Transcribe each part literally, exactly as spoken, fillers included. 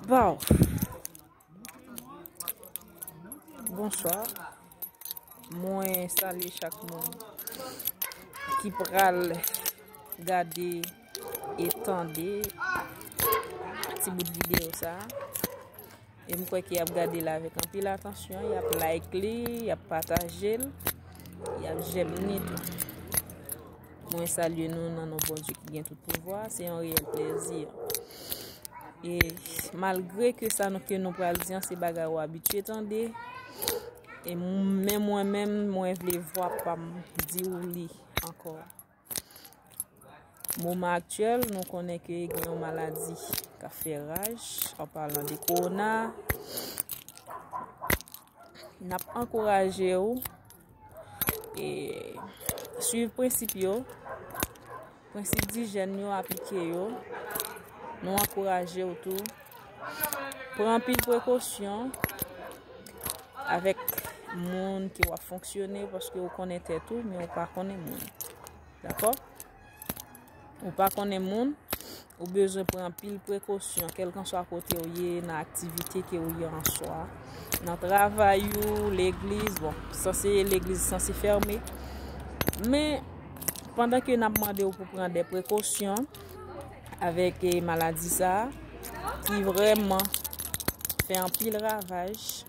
Bon. Bonswa. Mwen salye chak moun ki pral gade e tande ti bout videyo sa. E m kwè ke y ap gade l avèk anpil atansyon, y ap like li, y ap pataje l, y ap jèm li tou. Mwen salye nou nan non Bondye ki gen tout pouvwa. Se yon reyèl plezi. E malgre ke sa nou, ke nou pral di an, se bagay ou abitye tande, e m-, men mwen menm, mwen vle vwa pa m di w li ankò. Moman aktyèl, nou konnen ke gen yon maladi k ap fè raj, an palan de kowona. N ap ankouraje w e swiv prensip yo, prensip dijèn yo, aplike yo. Nou ankouraje w tou. Pran anpil prekosyon avèk moun ke w ap fonksyone, paske ou konnen tèt ou, men ou pa konnen moun. Dakò? Ou pa konnen moun, ou bezwen pran anpil prekosyon, kèlkanswa kote ou ye, nan aktivite ke ou ye an swa, nan travay ou, legliz, bon, sanse, legliz sanse fèmen. Men, pandan ke n ap mande w pou pran de prekosyon avèk, eh, maladi sa a, ki vrèman fè anpil ravaj,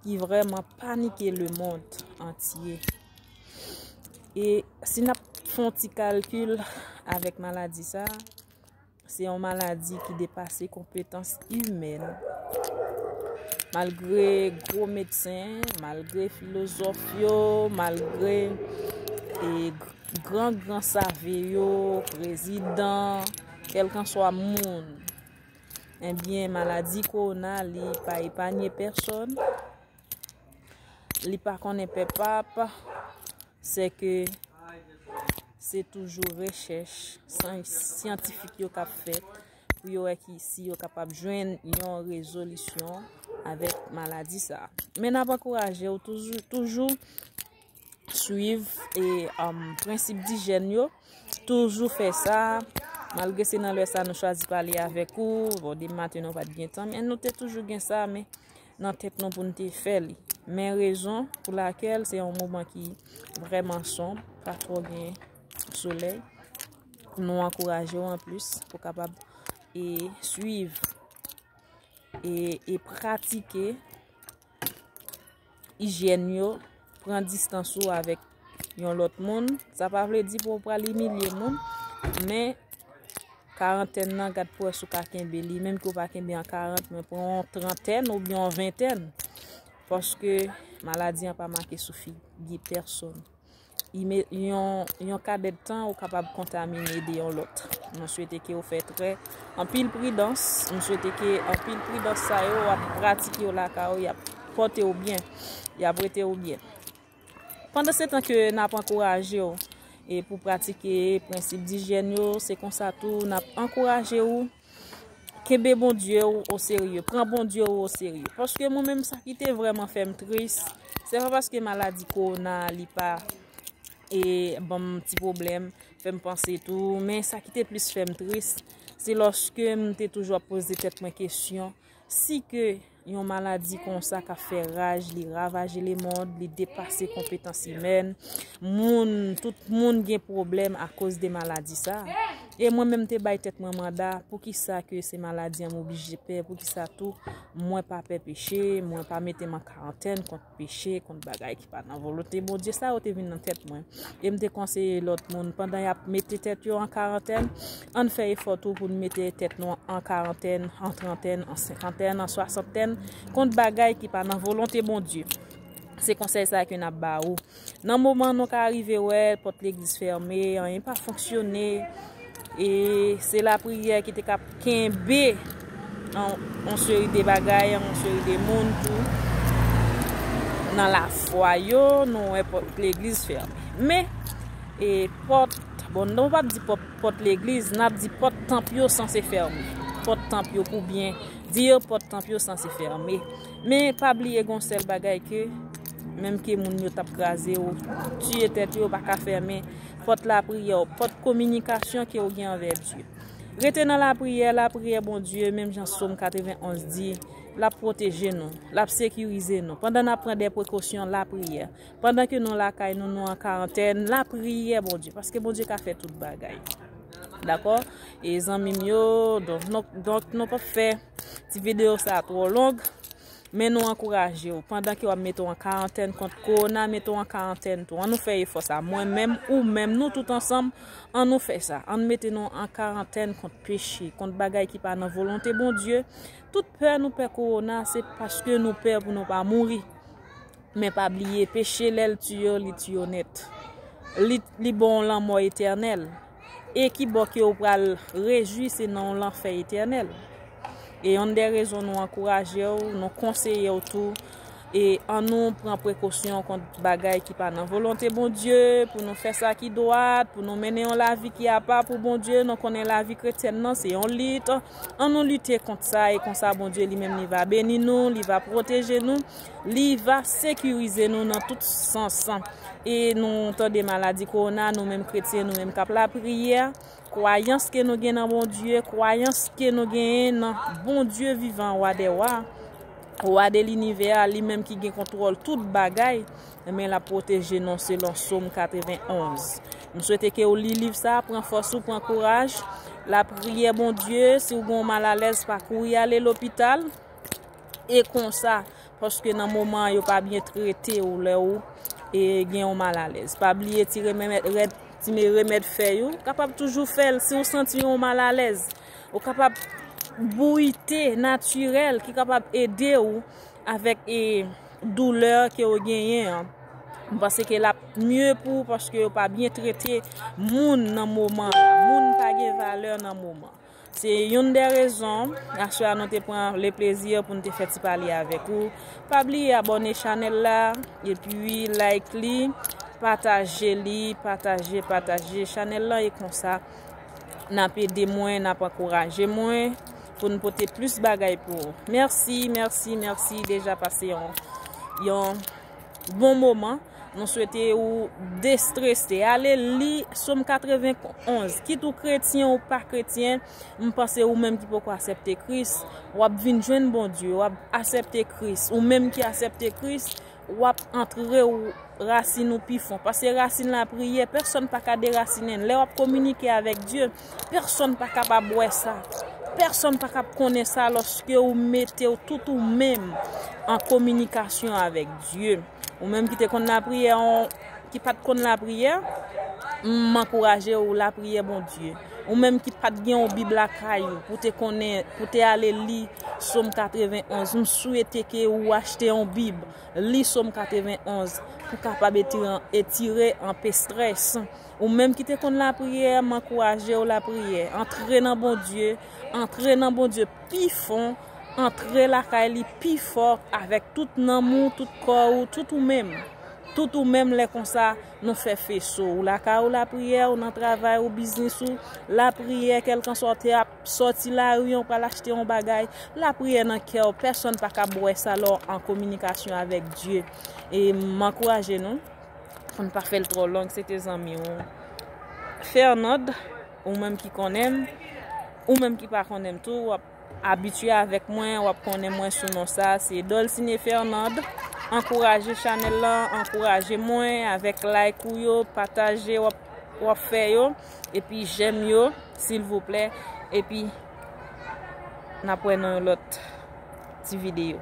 ki vrèman panike lemonn antye. E si n ap fè yon ti kalkil avèk maladi sa a, se yon maladi ki depase konpetans imèn. Malgre gwo medsen, malgre filozòf yo, malgre, e, gran gran save yo, prezidan, kèlkanswa moun, ebyen, maladi kowona, li pa epanye pèsòn. Li pa konnen pèp ap, se ke se toujou rechèch san-, syantifik yo k ap fèt pou yo wè ki si yo kapab jwenn yon rezolisyon avèk maladi sa a. Men n ap ankouraje w toujou, toujou swiv e, um, prensip dijèn yo. Toujou fè sa, malgre se nan lè sa nou chwazi pale avèk ou. Bon, demen maten nou pa t gen tan, men nou te toujou gen sa, men nan tèt nou pou n te fè li. Men rezon pou lakèl se yon moman ki vrèman sonb, pa twò gen solèy. Nou ankouraje w anplis pou kapab e swiv e, e pratike ijyèn yo, pran distans ou avèk yon lòt moun. Sa pa vle di pou w pral imilye moun, men karantèn nan, gad pou wè si w ka kenbe li, menm ke w pa kenbe an karant, men pran yon trantèn oubyen yon ventèn, paske maladi an pa make sou figi pèsòn. Ime-, yon, yon kadèdtan ou kapab kontamine de yon lòt. Mwen swete ke w fè trè anpil pridans. Mwen swete ke anpil pridans sa yo w ap pratike yo lakay ou, y ap pote w byen, y ap rete w byen. Pandansetan ke n ap ankouraje w e pou pratike prensip dijyèn yo, se konsa tou n ap ankouraje w kenbe Bondye w o serye, pran Bondye w o serye. Paske mwen menm, sa ki te vrèman fè m tris, se pa paske maladi kowona li pa e ban m ti pwoblèm, fè m panse tou, men sa ki te plis fè m tris, se lòske m te toujou ap poze tèt mwen kesyon, si ke yon maladi konsa k ap fè raj, li ravaje lemonn, li depase konpetans imèn, moun, tout moun gen pwoblèm akoz de maladi sa. E mwen menm te bay tèt mwen manda, poukisa ke se maladi an m oblije pè, poukisa tou mwen pa pè peche, mwen pa mete m an karantèn kont peche, kont bagay ki pa nan volonte Bondye, sa yo te vin nan tèt mwen. E m te konseye lòt moun, pandan y ap mete tèt yo an karantèn, ann fè efò tou pou n mete tèt nou an karantèn, an trantèn, an senkantèn, an swasantèn, kont bagay ki pa nan volonte Bondye. Se konsèy sa ke n ap ba ou. Nan moman nou ka rive wè pòt legliz fèmen, anyen pa fonksyone, e se lapriyè ki te ka kenbe yon, yon seri de bagay, yon seri de moun tou nan lafwa yo, nou wè pòt legliz fèmen. Men, e pòt, bon, nou p ap di pòt, pòt legliz, n ap di pòt tanp yo sanse fèmen. Pòt tanp yo pou byen di yo, pòt tanp yo sanse fèmen. Men pa bliye gon sèl bagay ke, menm ke moun yo t ap kraze w, tiye tèt yo, pa ka fèmen pòt lapriyè w, pòt kominikasyon ke w gen anvè Dye. Rete nan lapriyè, lapriyè Bondye, menm jan Sòm katrevenn onz di, l ap pwoteje nou, l ap sekirize nou. Pandan n ap pran de prekosyon, lapriyè. Pandan ke nou lakay nou, nou an karantèn, lapriyè Bondye, paske Bondye ka fè tout bagay. Dakò? E zanmi m yo, donk nou, donk nou p ap fè ti videyo sa twò long. Men nou ankouraje w. Pandan ke w ap mete w an karantèn kont kowona, mete w an karantèn tou. An nou fè efò sa. Mwen menm, ou menm, nou tout ansanm, an nou fè sa. An nou mete nou an karantèn kont peche, kont bagay ki pa nan volonte Bondye. Tout pè nou pè kowona, se paske nou pè pou nou pa mouri. Men pa bliye, peche lè l tiye w, li tiye w nèt. Li, li ba w lanmò etènèl. E ki bò ke w pral rejwi, se nan yon lanfè etènèl. E yonn de rezon nou ankouraje w, nou konseye w tou. E an nou pran prekosyon kont bagay ki pa nan volonte Bondye, pou nou fè sa ki dwat, pou nou mennen yon lavi ki apa pou Bondye. Nou konnen lavi kretyèn nan, se yon lit. An nou lite kont sa, e konsa Bondye li menm li va beni nou, li va pwoteje nou, li va sekirize nou nan tout sans. E nou tande maladi kowona, nou menm kretyen, nou menm k ap lapriyè, kwayans ke nou gen nan Bondye, kwayans ke nou genyen nan Bondye vivan, Wa dè wa, Wa de linivè a, li menm ki gen kontwòl tout bagay, men l ap pwoteje nou selon Sòm katrevenn onz. M swete ke w li liv sa, pran fòs ou, pran kouraj. Lapriyè Bondye, si w gen yon malalèz, pa kouri ale lopital. E konsa, paske nan moman an, yo pa byen trete w lè w e gen yon malalèz. Pa bliye ti remèd, rèd, ti me remèd fèy ou kapab toujou fè l si w santi yon malalèz. Ou kapab bouyi te natirèl ki kapab ede w avèk e doulè ke w genyen an. M panse ke l ap mye pou w paske yo pa byen trete moun nan moman an. Moun pa gen valè nan moman. Se youn de rezon, aswè a nou te pran le plezi pou n te fè ti pale avèk ou. Pa bliye abòne chanèl la, epi like li, pataje li, pataje, pataje chanèl lan e konsa, n ap ede mwen, n ap ankouraje mwen pou n pote plis bagay pou ou. Mèsi, mèsi, mèsi, deja pase yon, yon bon moman. Nou swete ou destrese. Ale li Sòm katrevenn onz. Kit ou kretyen ou pa kretyen, m panse ou menm ki poko aksepte Kris, w ap vin jwenn Bondye, w ap aksepte Kris. Ou menm ki aksepte Kris, w ap antre w rasin ou pi fon. Paske rasin lapriyè, pèsonn pa ka derasinen l. Lè w ap kominike avèk Dye, pèsonn pa kapab wè sa. Pèsonn pa kab konnen sa lòske ou mete w tout ou menm an kominikasyon avèk Dye. Ou menm ki te konn lapriyè, ki pa t konn lapriyè, m ankouraje w lapriyè Bondye. Ou menm ki pa t gen yon bib lakay ou pou te konnen, pou te ale li Sòm katrevenn onz, m swete ke ou achte yon bib, li Sòm katrevenn onz pou kapab etire, etire anpe estrès. Ou menm ki te konn lapriyè, m ankouraje w lapriyè. Antre nan Bondye, antre nan Bondye pi fon, antre lakay li pi fò avèk tout nanm ou, tout kò ou, tout ou menm. Tout ou menm lè konsa nou fè feso. Ou lakay ou lapriyè, ou nan travay ou, biznis ou, lapriyè, kèlkanswa w te ap sòti lari an, ou pral achte yon bagay, lapriyè nan kè w, pèsonn pa kab wè sa lè w an kominikasyon avèk Dye. E m ankouraje nou pou n pa fè l twò long, se te zanmi w Fernand, ou menm ki konnen m, ou menm ki pa konnen m tou, w ap abitye avèk mwen, w ap konnen mwen sou non sa, se Dolcine Fernand. Ankouraje chanèl lan, ankouraje mwen avèk like ou yo, pataje, w ap, w ap fè yo, epi jèm yo, silvouplè, epi n ap wè nan yon lòt ti videyo.